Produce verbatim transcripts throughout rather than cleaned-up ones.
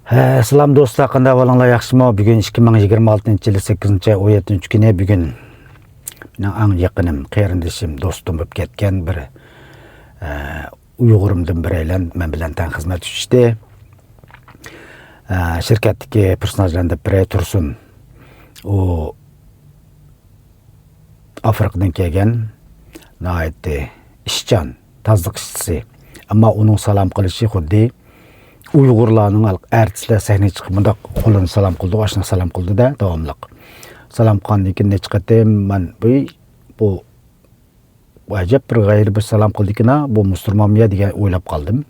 ھە، سالام دوستلار، قانداق ئەھۋالىڭلار، ياخشىمۇ؟ بۈگۈن ئىككى مىڭ يىگىرمە ئالتىنچى يىلى سەككىزىنچى ئاي ئون يەتتىنچى كۈنى. بۈگۈن مېنىڭ ئەڭ يېقىنىم، قېرىندىشىم، دوستۇم بولۇپ كەتكەن بىر، ئە، ئۇيغۇرۇمدىن بىرەيلەن مەن بىلەن تەڭ خىزمەتكە چۈشتى. ئە، شىركەتتىكى پېرسوناژلاردىن بىرى تۇرسۇن. ئۇ ئافرىقىدىن كەلگەن ناھايىتى ئىشچان، تازىلىق ئىشچىسى. ئەمما ئۇنىڭ سالام قىلىشى خۇددى ئۇيغۇرلارنىڭ ئەرتىسلەر سەھنىگە چىقىپ مۇنداق قولىنى سالام قىلىدۇ، ئاشۇنداق سالام قىلىدۇ-دە، داۋاملىق. سالام قىلغاندىن كېيىن نەچچە قېتىم مەن بۇ، بۇ ئەجەب بىر غەيرىي بىر سالام قىلدىكىنا، بۇ مۇسۇلمانمۇ يا دېگەن ئويلاپ قالدىم.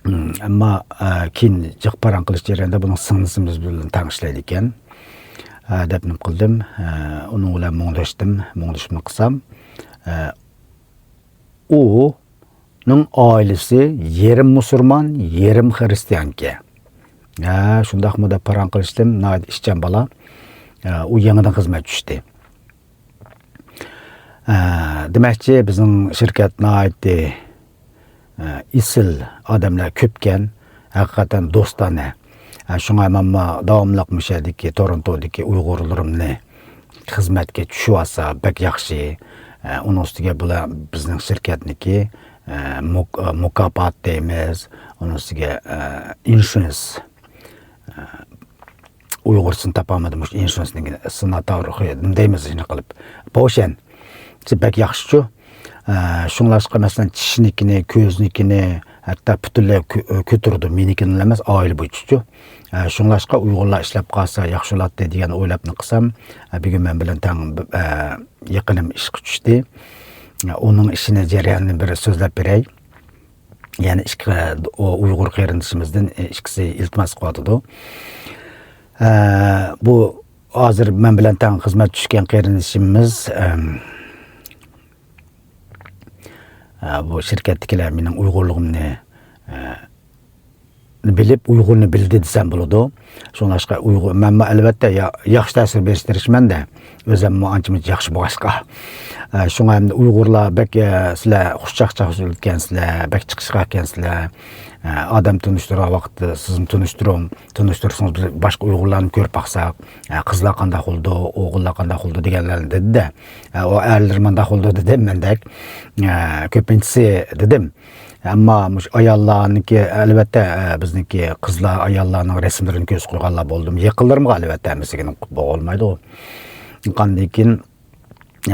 ئەمما، ئە، كېيىن جىق پاراڭ قىلىش جەريانىدا بۇنىڭ سىڭلىسىمىز بىلەن تەڭ ئىشلەيدىكەن، ئە، دەپ نېمە قىلدىم. ئە، ئۇنىڭ بىلەن مۇڭداشتىم. مۇڭدىشىپ نېمە قىلسام، ئە، ئۇنىڭ ئائىلىسى يېرىم مۇسۇلمان، يېرىم خىرىستىيانكەن. ھە، شۇنداقمۇ دەپ پاراڭ قىلىشتىم. ناھايىتى ئىشچان بالا. ئە، ئۇ يېڭىدىن خىزمەتكە چۈشتى. ئە، دېمەكچى، بىزنىڭ شىركەت ناھايىتى، ئە، ئېسىل ئادەملەر كۆپكەن، ھەقىقەتەن دوستانە. ئە، شۇڭا مەنمۇ داۋاملىق مۇشۇ يەردىكى، تورونتودىكى ئۇيغۇرلىرىمنى خىزمەتكە چۈشۈۋالسا بەك ياخشى. ئە، ئۇنىڭ ئۈستىگە بۇلار بىزنىڭ شىركەتنىكى، ئە، مۇك-، ئە، مۇكاپات دەيمىز، ئۇنىڭ ئۈستىگە، ئە، ئىنشۇرنس، ئە، ئۇيغۇرچىسىنى تاپالمىدىم، مۇشۇ ئىنشۇرنسنىڭ سېناتور نېمە دەيمىز شۇنى قىلىپ. پوشەن. بەك ياخشىچۇ. ئە، شۇڭلاشقا، مەسىلەن، چىشنىكىنى، كۆزنىكىنى، ھەتتا پۈتۈنلەي كۆ-، كۆتۈرىدۇ. مېنىكىنى ئەمەس، ئائىلە بويىچىچۇ. ئە، شۇڭلاشقا ئۇيغۇرلار ئىشلەپ قالسا ياخشى بولاتتى دېگەن ئويلاپنى قىلسام، ئە، بۈگۈن مەن بىلەن تەڭ، ئە، يېقىنىم ئىشقا چۈشتى. ئە، ئۇنىڭ ئىشىنى، جەريانىنى بىر سۆزلەپ بېرەي. يەنە ئىككى، ئۇ ئۇيغۇر قېرىندىشىمىزدىن ئىككىسى ئىلتىماس قىلىۋاتىدۇ. ئە، بۇ ھازىر مەن بىلەن تەڭ خىزمەت چۈشكەن قېرىندىشىمىز، ئەم، ئە، بۇ شىركەتتىكىلەر مېنىڭ ئۇيغۇرلۇقۇمنى، ئە، بىلىپ، ئۇيغۇرنى بىلدى دېسەم بولىدۇ. شۇڭلاشقا ئۇيغۇر، مەنمۇ ئەلۋەتتە يا-، ياخشى تەسىر بېرىشكە تىرىشىمەن-دە. ئۆزۈممۇ ئانچە-مۇنچە ياخشى بولغاچقا. ئە، شۇڭا ئەمدى ئۇيغۇرلار بەك، ئە، سىلەر خۇشچاقچاق سۆزلەيدىكەنسىلەر، بەك چىقىشقاقكەنسىلەر. ئە، ئادەم تونۇشتۇرغان ۋاقىتتا سىزمۇ تونۇشتۇرۇڭ، تونۇشتۇرسىڭىز بىز باشقا ئۇيغۇرلارنى كۆرۈپ باقساق، ئە، قىزلار قانداق بولىدۇ، ئوغۇللار قانداق بولىدۇ دېگەنلەرنى دېدى-دە. ئە، ئۇ ئەرلىرى مانداق بولىدۇ دېدىم مەندەك. ئە، كۆپىنچىسى دېدىم. ئەمما مۇشۇ ئاياللارنىڭكى، ئەلۋەتتە، ئە، بىزنىڭكى قىزلار، ئاياللارنىڭ رەسىملىرىنى كۆرسە قويغانلار بولدىمۇ؟ يېقىنلىرىمغا ئەلۋەتتە ھەممىسىگە بولغىلى بولمايدۇ. قاندىن كېيىن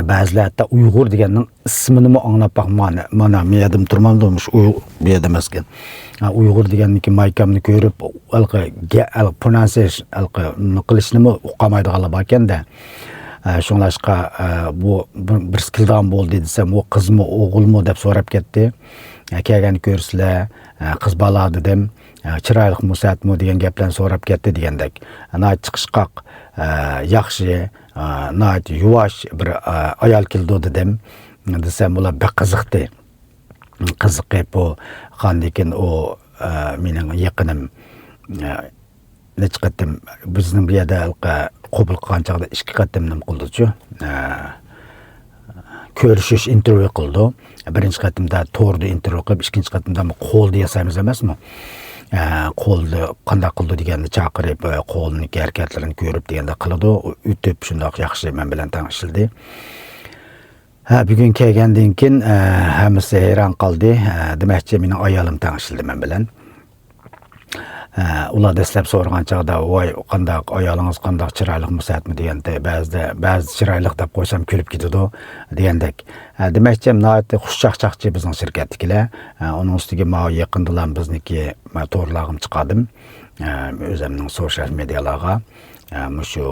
بەزىلەر ھەتتا ئۇيغۇر دېگەننىڭ ئىسمىنىمۇ ئاڭلاپ باقمىغان. مانا، مانا، مۇ يەردىمۇ تۇرمامدۇ؟ مۇشۇ ئۇي-، بۇ يەردە ئەمەسكەن. ھە، ئۇيغۇر دېگەننىكى مايكامنى كۆرۈپ، ھېلىقى گە-، ھېلىقى پرونانسىيەش-، ھېلىقى نېمە قىلىشنىمۇ ئۇقالمايدىغانلار باركەن-دە. ھە، شۇڭلاشقا، ھە، بۇ بىر، بىرسى كېلىدىغان بولدى دېسەم، ئۇ قىزمۇ، ئوغۇلمۇ دەپ سوراپ كەتتى. ھە، كەلگەندە كۆرسىلە، ھە، قىز بالا دېدىم. ھە، چىرايلىقمۇ، سەتمۇ دېگەن گەپلەرنى سوراپ كەتتى دېگەندەك. ھە، ناھايىتى چىقىشقاق، ھە، ياخشى، ئا، ناھايىتى يۇۋاش بىر، ئا، ئايال كېلىدۇ دېدىم. دېسەم، ئۇلار بەك قىزىقتى. قىزىقىپ، ئۇ قاندىكىن ئۇ، ئا، مېنىڭ يېقىنىم، ئا، نەچچە قېتىم بىزنىڭ بۇ يەردە ھېلىقى قوبۇل قىلغان چاغدا ئىككى قېتىم نېمە قىلدىچۇ؟ ئا، كۆرۈشۈش، ئىنتېرۋيۇ قىلىدۇ. بىرىنچى قېتىمدا توردا ئىنتېرۋيۇ قىلىپ، ئىككىنچى قېتىمدا قولدا ياسايمىز ئەمەسمۇ؟ ئە، قولدا قانداق قىلىدۇ دېگەندە چاقىرىپ، ئە، قولىنىڭكى ھەرىكەتلىرىنى كۆرۈپ دېگەندە قىلىدۇ. ئۆتۈپ شۇنداق ياخشى مەن بىلەن تەڭ ئىشلىدى. ھە، بۈگۈن كەلگەندىن كېيىن، ئە، ھەممىسى ھەيران قالدى. ئە، دېمەكچى، مېنىڭ ئايالىم تەڭ ئىشلىدى مەن بىلەن. ئە، ئۇلار دەسلەپ سورىغان چاغدا، «ۋاي، قانداق، ئايالىڭىز قانداق، چىرايلىقمۇ، سەتمۇ؟» دېگەندە، بەزىدە، بەزىدە چىرايلىق دەپ قويسام كۈلۈپ كېتىدۇ دېگەندەك. ئە، دېمەكچى، ناھايىتى خۇشچاقچاقچى بىزنىڭ شىركەتتىكىلەر. ئە، ئۇنىڭ ئۈستىگە ماۋۇ يېقىندىلا بىزنىڭكى، مە، تورلارغىمۇ چىقاردىم. ئە، ئۆزۈمنىڭ سوشيال مېدىيالارغا. ئە، مۇشۇ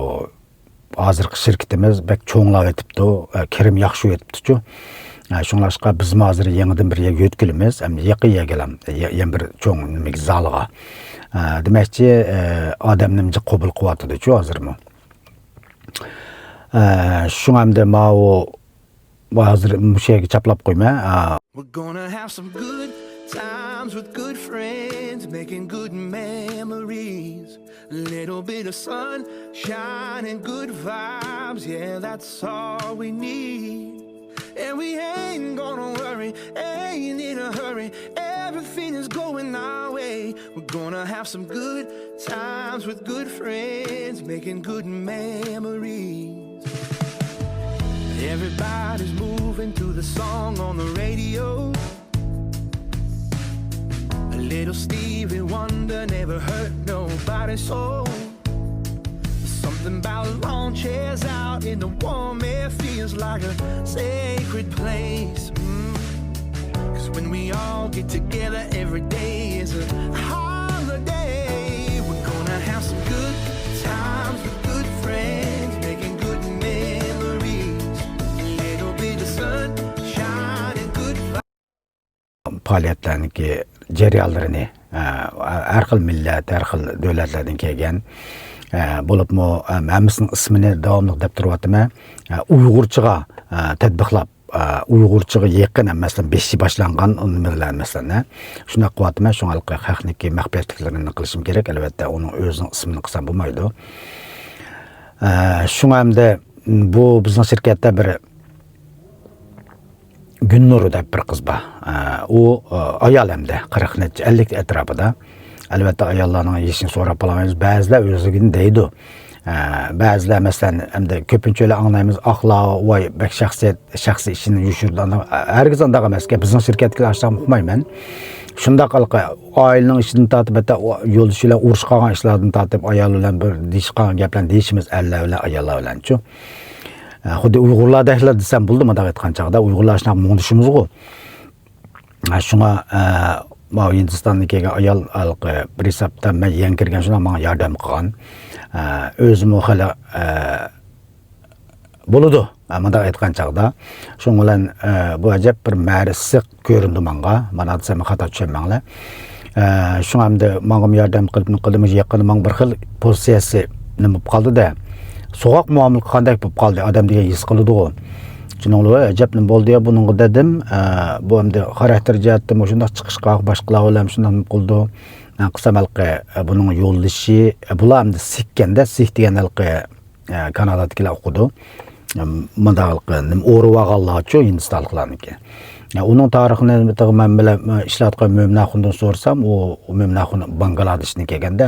ھازىرقى شىركىتىمىز بەك چوڭلاۋېتىپتۇ، ئە، كىرىم ياخشى ئۆتۈپتۇچۇ. ئە، شۇڭلاشقا بىزمۇ ھازىر يېڭىدىن بىر يەرگە يۆتكىلىمىز، ئەمدى يېقىن يەرگىلا، يە-، يەنە بىر چوڭ نېمىگە، زالغا. ئە، دېمەكچى، ئە، ئادەمنى جىق قوبۇل قىلىۋاتىدۇچۇ ھازىرمۇ. ئە، شۇڭا ئەمدى ماۋۇ، ھازىر مۇشۇ يەرگە چاپلاپ قويمە. ئە، We're gonna have some good times with good friends, making good memories. A little bit of sunshine and good vibes, yeah, that's all we need. And we ain't gonna worry, ain't in a hurry. Everything is going our way. We're gonna have some good times with good friends, making good memories. Everybody's moving to the song on the radio. A little Stevie Wonder never hurt nobody's soul. Something about lawn chairs out in the warm air feels like a sacred place. Mm. 'Cause when we all get together, every day is a holiday. We're gonna have some good times with good friends, making good memories. A little bit of sunshine and good vibes. پائالىيەتلەرنىڭكى جەريانلىرىنى، ئە، ھەر خىل مىللەت، ھەر خىل دۆلەتلەردىن كەلگەن، ئە، بولۇپمۇ، ئە، ھەممىسىنىڭ ئىسمىنى داۋاملىق دەپ تۇرۇۋاتىمەن. ئە، ئۇيغۇرچىغا، ئە، تەتبىقلاپ، ئە، ئۇيغۇرچىغا يېقىن، مەسىلەن، بېشى باشلانغان نېمىلەر، مەسىلەن، ئە، شۇنداق قىلىۋاتىمەن. شۇڭا ھېلىقى خەقنىڭكى مەخپىيەتلىكلىرىنى قىلىشىم كېرەك. ئەلۋەتتە، ئۇنىڭ ئۆزىنىڭ ئىسمىنى قىلسام بولمايدۇ. ئە، شۇڭا ئەمدى بۇ بىزنىڭ شىركەتتە بىر گۈلنۇر دەپ بىر قىز بار. ئە، ئۇ، ئە، ئايال ئەمدى، قىرىق نەچچە، ئەللىك ئەتراپىدا. ئەلۋەتتە، ئاياللارنىڭ يېشىنى سوراپ باقالمايمىز. بەزىلەر ئۆزلۈكىدىن دەيدۇ. ئە، بەزىلەر، مەسىلەن، ئەمدى كۆپىنچە ئۆيلەر ئاڭلايمىز، ئاقلار، ۋاي، بەك شەخسىيەت، شەخسىي ئىشىنى يوشۇرىدۇ. ئانداق، ھەرگىز ئانداق ئەمەسكەن. بىزنىڭ شىركەتتىكىلەر ئاشۇنداق ئۇقمايمەن. شۇنداق ھېلىقى ئائىلىنىڭ ئىشىدىن تارتىپ، ھەتتا ئۇ يولدىشى بىلەن ئۇرۇشۇپ قالغان ئىشلاردىن تارتىپ، ئايال بىلەن بىر دېيىشىپ قالغان گەپلەرنى دېيىشىمىز، ئەرلەر بىلەن ئاياللار بىلەنچۇ. ئە، خۇددى ئۇيغۇرلاردەكلا دېسەم بولىدۇ، مۇنداق ئېيتقان چاغدا. ئۇيغۇرلار شۇنداق مۇڭدىشىمىزغۇ. ئە، شۇڭا، ئە، ماۋۇ ھىندىستاندىن كەلگەن ئايال ھېلىقى بىر ھېسابتا مەن يېڭى كىرگەن شۇنداق ماڭا ياردەم قىلغان. ئە، ئۆزىمۇ خېلى، ئە، بولىدۇ، ئە، مۇنداق ئېيتقان چاغدا. شۇنىڭ بىلەن، ئە، بۇ ئەجەب بىر مەرىسى كۆرۈندى ماڭا. مانا دېسەم خاتا چۈشەنمەڭلار. ئە، شۇڭا ئەمدى ماڭىمۇ ياردەم قىلىپ، قىلدىم، يېقىندا ماڭا بىر خىل پوزىتسىيەسى نېمە بولۇپ قالدى-دە. سوغۇق مۇئامىلە قىلغاندەك بولۇپ قالدى. ئادەم دېگەن ھېس قىلىدىغۇ. شۇنىڭ بىلەن ئەجەب نېمە بولدى يا بۇنىڭغا دېدىم. ئە، بۇ ئەمدى خاراكتېر جەھەتتىن مۇشۇنداق چىقىشقا، باشقىلار بىلەن شۇنداق نېمە قىلىدۇ. ئە، قىلسام ھېلىقى، ئە، بۇنىڭ يولدىشى، ئە، بۇلار ئەمدى سىك ئىكەن-دە، سىك دېگەن ھېلىقى ئە، كانادادىكىلەر ئوقۇدۇ. ئە، مۇنداق نېمە ئورۇۋالغانلارچۇ ھىندىستانلىقلارنىڭكى. ئە، ئۇنىڭ تارىخىنى مەن بىلەن ئىشلەتكەن مۆمىن ئاخۇندىن سورىسام، ئۇ، ئۇ مۆمىن ئاخۇن بانگلادېشتىن كەلگەندە،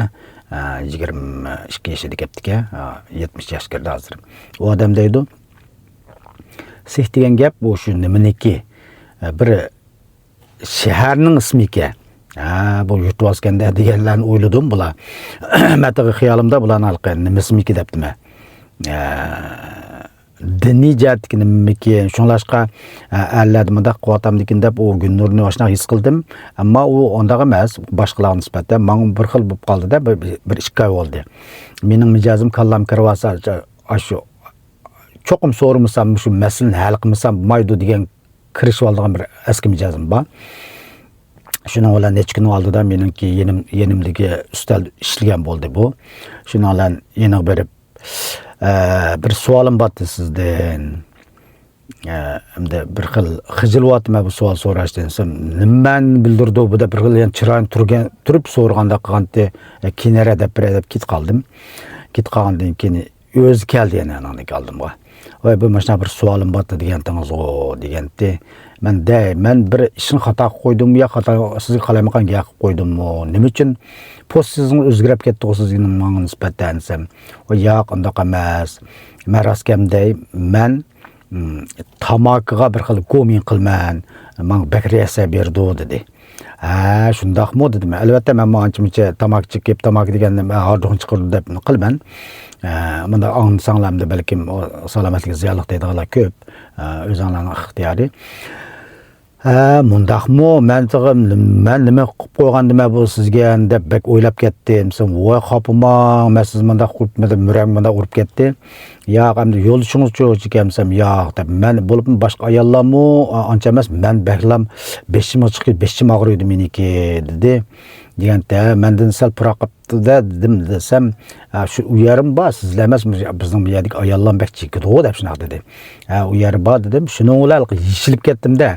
ئە، يىگىرمە ئىككى يېشىدا كەپتىكەن، ئە، يەتمىش ياشقا كىردى ھازىر. ئۇ ئادەم دەيدۇ، سىك دېگەن گەپ ئۇ شۇ نېمىنىكى، ئە، بىر شەھەرنىڭ ئىسمىكەن. ھە، بۇ يۇرتۋازكەندە دېگەنلەرنى ئويلىدىم بۇلار. مەن تېخى خىيالىمدا بۇلارنىڭ ھېلىقى نېمىسىمىكى دەپتىمەن. ھە، دىنىي جەھەتتىكى نېمىكى؟ شۇڭلاشقا، ھە، ئەرلەردە مۇنداق قىلىۋاتامدىكىن دەپ ئۇ گۈلنۇرنى ئاشۇنداق ھېس قىلدىم. ئەمما ئۇ ئۇنداق ئەمەس، باشقىلارغا نىسبەتەن ماڭا بىر خىل بولۇپ قالدى-دە، بىر، بىر ئىككى ئاي بولدى. مېنىڭ مىجەزىم كاللام كىرىۋالسا، ئاشۇ چوقۇم سورىمىسام، مۇشۇ مەسىلىنى ھەل قىلمىسام بولمايدۇ دېگەن كىرىشىۋالىدىغان بىر ئەسكى مىجەزىم بار. شۇنىڭ بىلەن نەچچە كۈننىڭ ئالدىدا مېنىڭكى يېنىم-، يېنىمدىكى ئۈستەل ئىشلىگەن بولدى بۇ. شۇنىڭ بىلەن يېنىغا بېرىپ، ئە، بىر سوئالىم بار ئىدى سىزدىن. ئە، ئەمدى بىر خىل خىجىللىۋاتىمەن بۇ سوئال سوراشتىن دېسەم، نېمىنى بىلدۈرىدۇ بۇ دەپ بىر خىل يەنە چىرايىنى تۈرگەن، تۈرۈپ سورىغاندەك قىلغانتى، ئە، كېيىنرەك دەپ بېرەي دەپ كېتىپ قالدىم. كېتىپ قالغاندىن كېيىن ئۆزى كەلدى يەنە ئانىڭدىن ئالدىمغا. ۋاي، بۇ ماشۇنداق بىر سوئالىم بار ئىدى دېگەنتىڭىزغۇ، دېگەنتى. مەن دەي، مەن بىر ئىشنى خاتا قىلىپ قويدۇممۇ يا خاتا سىزگە قالايمىقان گەپ قىلىپ قويدۇممۇ، نېمە ئۈچۈن پوزىتسىيىڭىز ئۆزگىرىپ كەتتىغۇ سىزگە ماڭا نىسبەتەن دېسەم، ۋاي، ياق، ئۇنداق ئەمەس. مەن راست گەپنى دەي، مەن، م، تاماكىغا بىر خىل گومىڭ قىلىمەن، ماڭا بەك رېئاكسىيە بېرىدۇ، دېدى. ھە، شۇنداقمۇ؟ دېدىم. ئەلۋەتتە، مەنمۇ ئانچە-مۇنچە تاماكا چېكىپ، تاماكا دېگەن نېمە، ھاردۇقنى چىقىرىدۇ دەپ قىلىمەن. ئە، مۇنداق ئاڭلىساڭلار ئەمدى بەلكىم ئۇ سالامەتلىككە زىيانلىق دەيدىغانلار كۆپ. ئە، ئۆزۈڭلارنىڭ ئىختىيارى. ھە، مۇنداقمۇ؟ مەن تېخى، مەن نېمە قىلىپ قويغاندىمەن بۇ سىزگە دەپ بەك ئويلاپ كەتتىم. سەن، ۋاي، خاپىماڭ، مەن سىز مۇنداق قىلىپ، مەن يۈرەكمۇ مۇنداق ئۇرۇپ كەتتى. ياق، ئەمدى يولدىشىڭىزچۇ، جېكەم دېسەم، ياق دەپ، مەن بولۇپمۇ باشقا ئاياللارمۇ، ئا، ئانچە ئەمەس، مەن بەكلا بېشىمغا چىقىپ، بېشىم ئاغرىيدۇ مېنىڭكى، دېدى. دېگەنتە، مەندىن سەل پۇراق قاپتۇ-دە، دېدىم، دېسەم، ئا، شۇ ئۇ يەرمۇ بار، سىزلا ئەمەس، بىزنىڭ بۇ يەردىكى ئاياللارمۇ بەك چېكىدىغۇ دەپ شۇنداق دېدى. ھە، ئۇ يەر بار دېدىم، شۇنىڭ بىلەن يېشىلىپ كەتتىم-دە.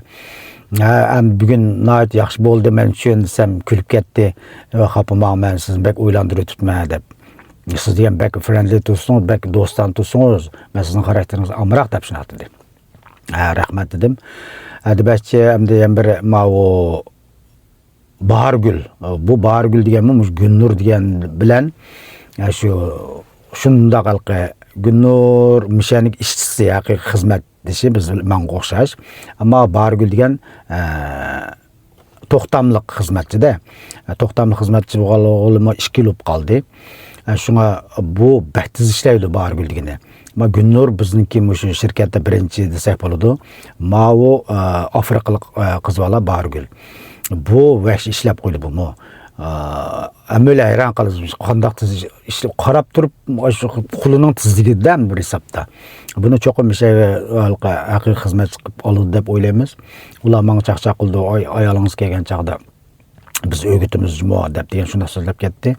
ھە، ئەمدى بۈگۈن ناھايىتى ياخشى بولدى مەن ئۈچۈن دېسەم، كۈلۈپ كەتتى. ۋە خاپىماڭ، مەن سىزنى بەك ئويلاندۇرۇۋېتىپتىمەن دەپ. سىز دېگەن بەك فرېندلى تۇرسىڭىز، بەك دوستانە تۇرسىڭىز، مەن سىزنىڭ خاراكتېرىڭىزگە ئامراق دەپ شۇنداق دېدى. ھە، رەھمەت دېدىم. ھە، دېمەكچى، ئەمدى يەنە بىر ماۋۇ باھارگۈل. بۇ باھارگۈل دېگەنمۇ مۇشۇ گۈلنۇر دېگەن بىلەن، ئە، شۇ، شۇنداق ھېلىقى گۈلنۇر مىشەنىك ئىشچىسى، ھەقىقىي خىزمەتدىشى بىز، ماڭا ئوخشاش. ئەمما باھارگۈل دېگەن، ئە، توختاملىق خىزمەتچىدە. ئە، توختاملىق خىزمەتچى بولغىلىمۇ ئىككى يىل بولۇپ قالدى. ئە، شۇڭا بۇ بەك تېز ئىشلەيدۇ، باھارگۈل دېگىنى. ئەمما گۈلنۇر بىزنىڭكى مۇشۇ شىركەتتە بىرىنچى دېسەك بولىدۇ. ماۋۇ، ئە، ئافرىقىلىق، ئە، قىز بالا باھارگۈل. بۇ ۋەھشىي ئىشلەپ قويدى بۇمۇ. ئە، ھەممەيلەن ھەيران قالىسىز، قانداق تېز ئىشلەپ، قاراپ تۇرۇپ، شۇ قولىنىڭ تېزلىكىدە بىر ھېسابتا. بۇنى چوقۇم مىشەگە ھەقىقىي خىزمەتچى قىلىپ ئالىدۇ دەپ ئويلايمىز. ئۇلار ماڭا چاقچاق قىلدى، ئاي-، ئايالىڭىز كەلگەن چاغدا بىز ئۆگىتىمىز جۇمۇ دەپ دېگەن شۇنداق سۆزلەپ كەتتى.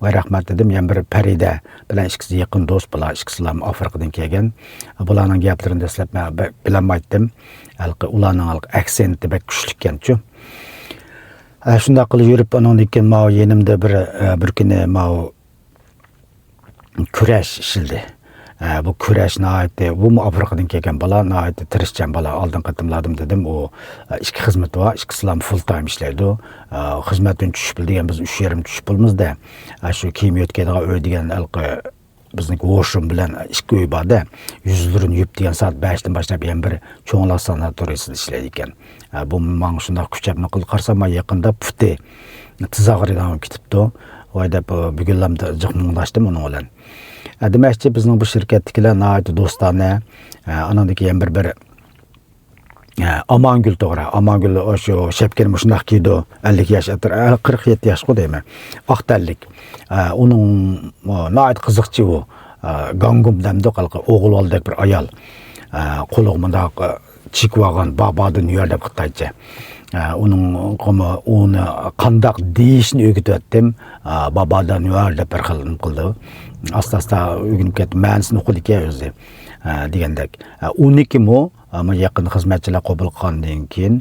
ۋاي رەھمەت دېدىم. يەنە بىر پەرىدە بىلەن ئىككىسى يېقىن دوست، بۇلار ئىككىسىلا ئافرىقىدىن كەلگەن. بۇلارنىڭ گەپلىرىنى دەسلەپ مەن بە-، بىلەلمەيتتىم. ھېلىقى ئۇلارنىڭ ھېلىقى ئاكسېنتى بەك كۈچلۈككەنچۇ. ئە، شۇنداق قىلىپ يۈرۈپ، ئۇنىڭدىن كېيىن ماۋۇ يېنىمدا بىر، ئە، بىر كۈنى ماۋۇ كۈرەش ئىشلىدى. ئە، بۇ كۈرەش ناھايىتى، بۇمۇ ئافرىقىدىن كەلگەن بالا، ناھايىتى تىرىشچان بالا. ئالدىنقى قېتىملاردىمۇ دېدىم، ئۇ، ئە، ئىككى خىزمىتى بار، ئىككىسىلا فۇل تايم ئىشلەيدۇ. ئە، خىزمەتتىن چۈشۈپ دېگەن بىز ئۈچ يېرىم چۈشۈپ بولىمىز-دە. ئە، شۇ كىيىم يۆتكەيدىغان ئۆي دېگەن ھېلىقى بىزنىڭكى ھوشۇم بىلەن ئىككى ئۆي بار-دە، يۈزلىرىنى يۇيۇپ دېگەن سائەت بەشتىن باشلاپ يەنە بىر چوڭلار ساناتورىيىسىدا ئىشلەيدىكەن. ئە، بۇ ماڭا شۇنداق كۈچەپنى قىلدى. قارىسام، مانا يېقىندا پۇتى تىز ئاغرىيدىغان بولۇپ كېتىپتۇ. ۋاي دەپ، بۈگۈنلەمدە جىق مۇڭداشتىم ئۇنىڭ بىلەن. ئە، دېمەكچى، بىزنىڭ بۇ شىركەتتىكىلەر ناھايىتى دوستانە. ئە، ئانىڭدىن كېيىن يەنە بىر، بىر ئە، ئامانگۈل، توغرا. ئامانگۈل شۇ شەپكىنى مۇشۇنداق كىيىدۇ. ئەللىك ياش ئەتر-، ئە، قىرىق يەتتە ياشقۇ دەيمەن. ئاق تەنلىك. ئە، ئۇنىڭ، ئۇ، ناھايىتى قىزىقچى ئۇ. ئە، گاڭگۇم دەمدۇق، ھېلىقى ئوغۇل بالىدەك بىر ئايال. ئە، قولىغا مۇنداق، ئە، چېكىۋالغان، بابادىن يۈر دەپ خىتايچە. ئە، ئۇنىڭغىمۇ ئۇنى قانداق دېيىشنى ئۆگىتىۋەتتىم. ئە، بابادىن يۈر دەپ بىر خىل نېمە قىلدى. ئاستا-ئاستا ئۆگىنىپ كەتتى. مەنىسىنى ئۇقىدىكەن ئۆزى. ئە، دېگەندەك. ئە، ئۇنىڭكىمۇ ئەمما يېقىندا خىزمەتچىلەر قوبۇل قىلغاندىن كېيىن،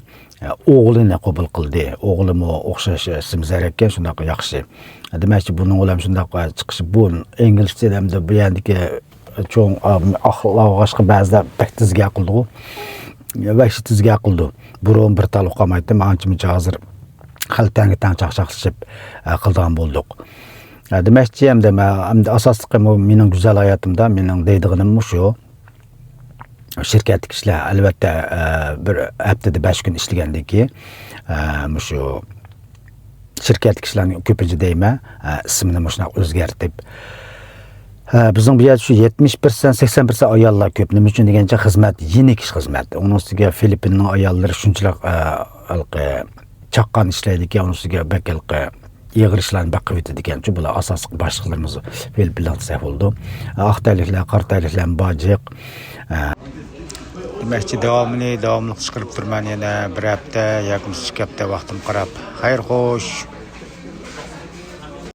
ئوغلىنى قوبۇل قىلدى. ئوغلىمۇ ئوخشاش سېمىزەرەككەن، شۇنداق ياخشى. دېمەكچى، بۇنىڭ بىلەن شۇنداق چىقىشى، بۇ ئىنگلىزچە ھەمدە بۇ يەردىكى چوڭ ئاقلىغاچقا بەزىلەر بەك تېز گەپ قىلىدىغۇ. ۋەھشىي تېز گەپ قىلىدۇ. بۇرۇن بىر تال ئۇقالمايتتىم، ئانچە-مۇنچە ھازىر خېلى تەڭگە تەڭ چاقچاقلىشىپ قىلىدىغان بولدۇق. دېمەكچى، ئەمدى مەن، ئەمدى ئاساسلىقى بۇ مېنىڭ گۈزەل ھاياتىمدا مېنىڭ دەيدىغىنىم مۇشۇ. شىركەتتىكى كىشىلەر، ئەلۋەتتە، ئە، بىر ھەپتىدە بەش كۈن ئىشلىگەندىن كېيىن، ئە، مۇشۇ شىركەتتىكى كىشىلەرنى كۆپىنچە دەيمەن، ئە، ئىسمىنى مۇشۇنداق ئۆزگەرتىپ، ئە، بىزنىڭ بۇ يەردە شۇ يەتمىش پىرسەنت، سەكسەن پىرسەنت ئاياللار كۆپ. نېمە ئۈچۈن دېگەنچە، خىزمەت يېنىك ئىش خىزمەت. ئۇنىڭ ئۈستىگە فىلىپپىننىڭ ئاياللىرى شۇنچىلىك، ئە، ھېلىقى چاققان ئىشلەيدىكەن، ئۇنىڭ ئۈستىگە بەك ھېلىقى ئېغىر ئىشلارنى بەك قىلىۋېتىدىكەنچۇ. بۇلار ئاساسلىق باشلىقلىرىمىز فىلىپپىنلىق دېسەك بولىدۇ. ئاق تەنلىكلەر، قارا تەنلىكلەرمۇ بار جىق. دېمەكچى، داۋامىنى داۋاملىق چىقىرىپ تۇرىمەن، يەنە بىر ھەپتە ياكى بولمىسا ئىككى ھەپتە ۋاقتىم قاراپ. خەير خوش.